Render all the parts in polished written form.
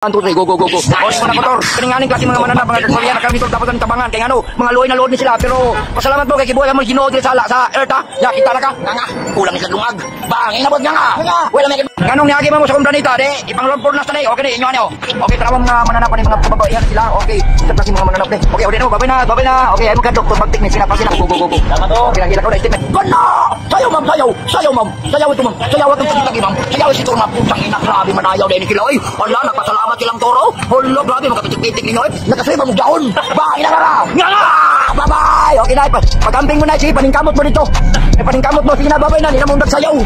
1, 2, 3, go, go, go, go. O, mga motor, kaninganing klase mga mananap, mga kagstorya na kami dapat ang tabangan. Kaya ano, mga luoy na luod ni sila. Pero, pasalamat mo kay kibuhay mo Ginoo diri sa earth, ha? Ya, kita na ka. Nga nga, kulang ni sa lungag. Bang, inabot nga nga. Wala may nganong niagi mo sa kong planeta, di, ipang na sa. Okay, ni, inyo ano. Okay, tara mga mananap ni mga kababaihan sila. Okay, sa klase mga mananap, di. Okay, o, di na, babay na, babay na. Okay, ay mo ka doktor, magtik ni sila pa sila. Go, go, go, go. Tama to. Kila ko na statement. Gana! Sayaw, ma'am, sayaw. Sayaw, ma'am. Sayaw ito, ma'am. Sayaw itong pagkitagi, ma'am. Sayaw si Toro, ma'am. Putang ina, grabe manayaw din kila, oy. Hala, nagpasalamat silang toro. Hala, grabe, makapitik-pitik ninyo, oy. Nakasay pa mong jaon. Ba, ina ka. Nga nga! Bye-bye! Okay na, pagamping mo na, sige, paningkamot mo dito. Eh, paningkamot mo, sige na, babay na, hindi na mong nagsayaw.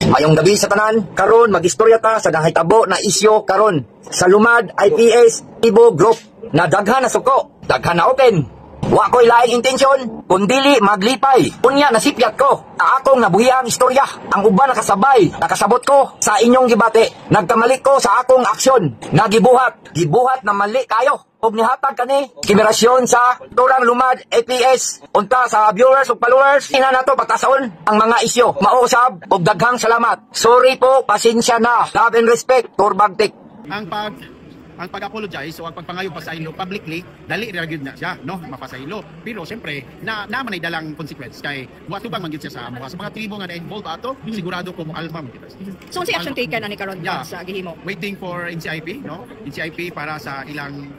Mayong gabi sa tanan, karon magistorya ta sa nahitabo na isyo karon sa Lumad IPS Ibo Group na daghan na suko, daghan na open. Wa ko'y laing intensyon, kundili maglipay. Unya nasipyat ko, ang akong nabuhiang istorya. Ang uban nakasabay, nakasabot ko sa inyong gibati. Nagkamali ko sa akong aksyon. Nagibuhat, gibuhat na mali kayo. Ug nihatag kani kiberasyon sa Turang Lumad APS unta sa viewers ug followers ina nato patasaon ang mga isyo. Mausab ug daghang salamat. Sorry po, pasensya na. Love and respect, Torbagtik. Ang pag-apologize o ang pagpangayo pasaylo publicly, dali ra gyud na siya, no, mapasaylo. Pero siyempre na naman ay dalang consequence kay watubang man gyud siya sa amo sa mga tribo nga na-involve ato, sigurado ko mo alma mo kita. So, unsay action taken ani karon sa gihimo? Waiting for NCIP, no, NCIP para sa ilang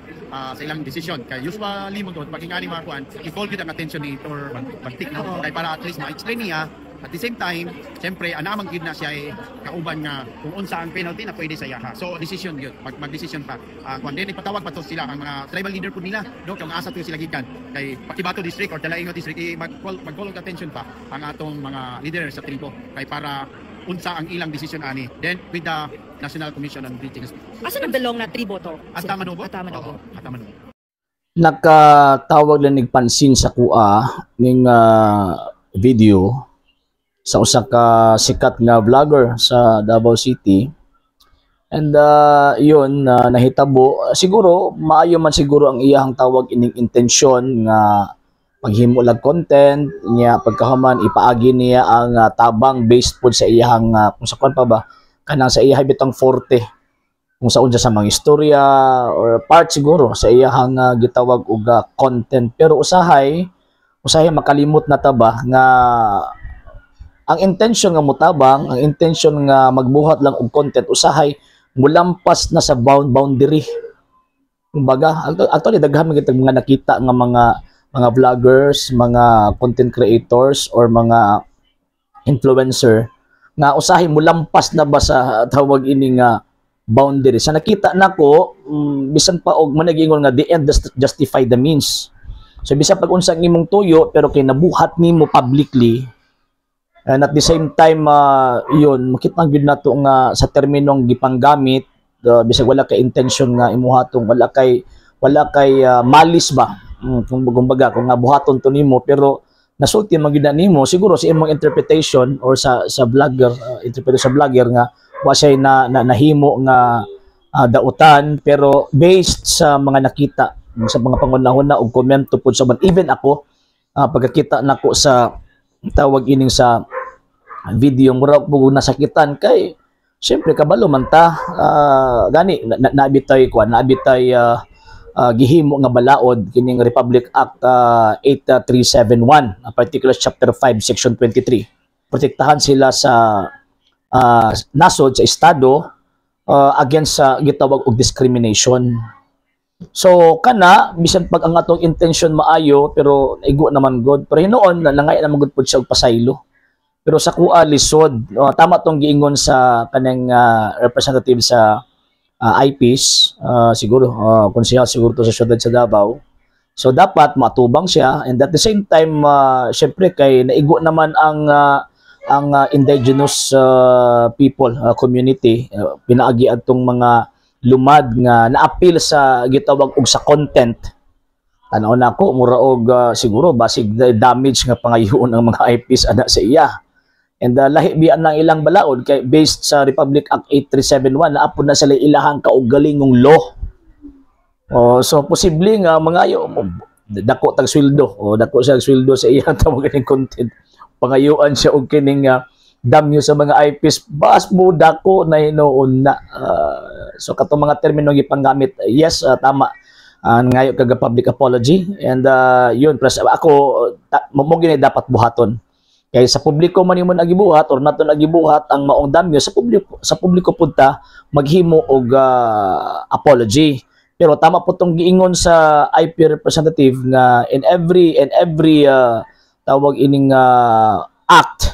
decision kay usually mo gud pag ingani mga kuan, i-call gyud ang attention ni Tor Bagtik, no, kay para at least ma-explain niya. At the same time, siyempre, anamang gyud na siya ay kauban nga kung unsa ang penalty na pwede sa iyaha. So, decision gyud, mag-decision pa. Kuan din, ipatawag pa to sila, ang mga tribal leader po nila, no, kung asa to sila gikan. Kay Paquibato District or Talaingod District, eh, mag-call og attention pa ang atong mga leader sa tribo kay para unsa ang ilang decision ani. Then with the National Commission on Indigenous Peoples. Asa nagdalong na tribo to? Ata Manobo? Ata Manobo. Oo, Ata Manobo. Nakatawag lang nig pansin sa kuha ning video sa usa ka sikat nga vlogger sa Davao City and yun na nahitabo. Siguro maayo man siguro ang iyahang tawag ining intensyon nga paghimo lag content niya, pagkahuman ipaagi niya ang tabang based pod sa iyahang kung sa kwan pa ba, kanang sa iyahang bitang forte kung sa unsa sa mga istorya or part siguro sa iyahang gitawag og content. Pero usahay usahay makalimot na ta ba nga ang intention nga mutabang, ang intention nga magbuhat lang og content, usahay mulampas na sa boundary. Kumbaga, actually daghan man kitag mga nakita nga mga vloggers, mga content creators or mga influencer nga usahay mulampas na ba sa tawag ini nga boundary. Sa nakita nako, bisan pa og managingon nga the end justify the means. So bisan pag unsang imong tuyo, pero kay nabuhat nimo publicly and at the same time, yun, makita gyud nato nga sa terminong gipanggamit, bisag wala kay intention nga imuhatong wala kay malis ba, kung kumbaga kung nga buhaton to nimo, pero nasulti man gyud na nimo siguro sa imong interpretation or sa vlogger, interpretation sa vlogger nga wa siya na nahimo nga dautan. Pero based sa mga nakita sa mga pangunahuna og komento pud sa, even ako, pagkakita nako sa tawag ining sa video, mura po nasakitan kay siyempre kabalo man ta, gani na, naabitay kuan, naabitay gihimo nga balaod kining Republic Act 8371, particular chapter 5 section 23. Protektahan sila sa nasod, sa estado, against sa gitawag og discrimination. So kana bisan pag ang atong intention maayo, pero naigo naman god. Pero hinuon na nangay naman gud pud siya og pasaylo. Pero sa kuha lisod, tama tong giingon sa kanang representative sa IPs, siguro konsehal siguro to sa syudad sa Davao. So dapat matubang siya and at the same time, syempre kay naigo naman ang indigenous people, community, pinaagi adtong mga lumad nga naapil sa gitawag og sa content. Tanaw na ako, mura og siguro basig damage nga pangayoon ang mga IPs ana sa iya. And lahi biyan ng ilang balaod kay based sa Republic Act 8371, naapod na sila ilahang kaugalingong law. Oh, so posible nga mangayo mo dako tag sweldo o dako siya sweldo sa iyang tawag ning content. Pangayuan siya og kining Damn you sa mga IPs, bas mo dako na hinuon na. So katong mga termino gipanggamit, yes, tama. Ngayo kaga public apology and yun pres ako mo gini dapat buhaton. Kay sa publiko man imo nagibuhat or nato nagibuhat ang maong damyo sa publiko punta maghimo og apology. Pero tama po tong giingon sa IP representative nga in every tawag ining act,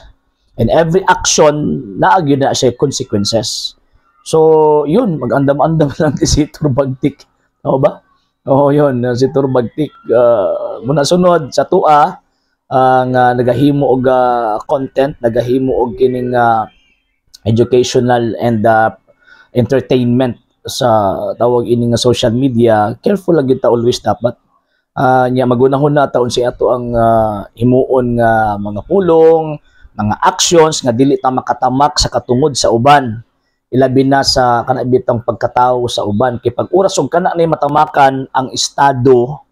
in every action, naa gyud na siya consequences. So, yun, mag-andam-andam lang si Tor Bagtik. Oo ba? Oo, yun, si Tor Bagtik. Muna sunod sa tua, nga nagahimo og content, nagahimo og kining educational and entertainment sa tawag ini nga social media, careful lang gyud ta always dapat. Nya magunahon na taon si ato ang himuon nga mga pulong, mga actions nga dili ta makatamak sa katungod sa uban. Ilabi na sa kana bitang pagkatao sa uban, kay pag oras og kana ni matamakan ang estado,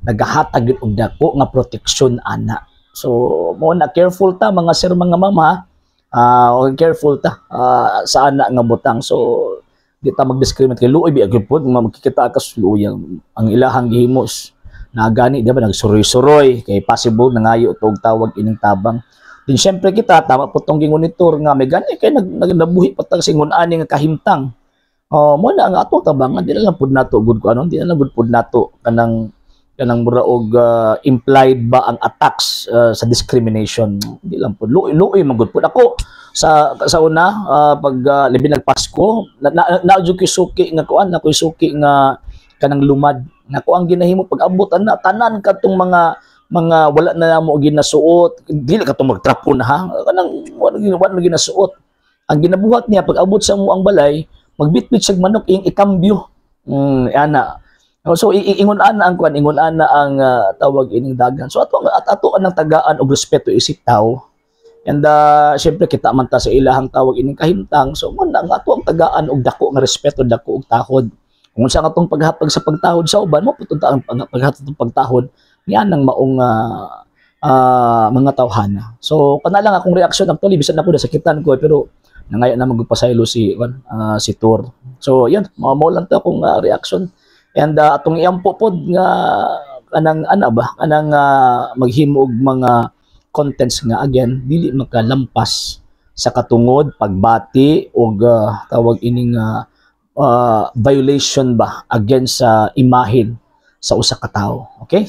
nagahatag gyud og dako nga proteksyon ana. So mo na, careful ta, mga sir, mga ma'am, ha. Okay, careful ta sa ana nga butang. So di ta mag-discriminate kay luoy bi gyud pod magkikita ka sa luoy ang ilahang gihimos na gani, di ba, nagsuroy-suroy kay possible nangayo tog tawag ining tabang. Din syempre kita, tama po tong gingon ni Tor nga may gani kay nag nabuhi pa tag singon ani nga kahimtang. Oh, mo na ang atong tabangan, di na lang pud nato gud ko ano, di na lang gud pud nato kanang kanang mura og implied ba ang attacks sa discrimination. Di lang pud, luoy luoy man gud pud ako sa una pag labi nag Pasko na, na, na, na jud ko'y suki nga kuan, na ko'y suki nga kanang lumad nako. Ang ginahimo pag abot ana, tanan kadtong mga wala na namo ginasuot, dili katong magtrapon ha, kanang wala na ginasuot. Ang ginabuhat niya, pag abot sa mo ang balay, magbitbit siya manok iyang ikambyo. Ana. So ingon ana ang kuan, ingon ana ang tawag ining dagan. So ato at ato ang tagaan og respeto isip tao. And syempre kita man ta sa ilahang tawag ining kahimtang. So mo na ang ato ang tagaan og dako nga respeto, dako og tahod. Kung unsa nga atong paghatag sa pagtahod sa uban mo, putunta ang paghatag ng pagtahod niya nang maong mga tawhana. So kana lang akong reaksyon actually, bisan ako nasakitan ko, pero nangayo na magpasaylo si kuan, si Tor. So yun, mao mao lang to akong reaction. And atong iampo pod nga kanang ana ba, kanang maghimo og mga contents nga again dili makalampas sa katungod, pagbati og tawag ining violation ba against sa imahin sa usa ka tawo. Okay?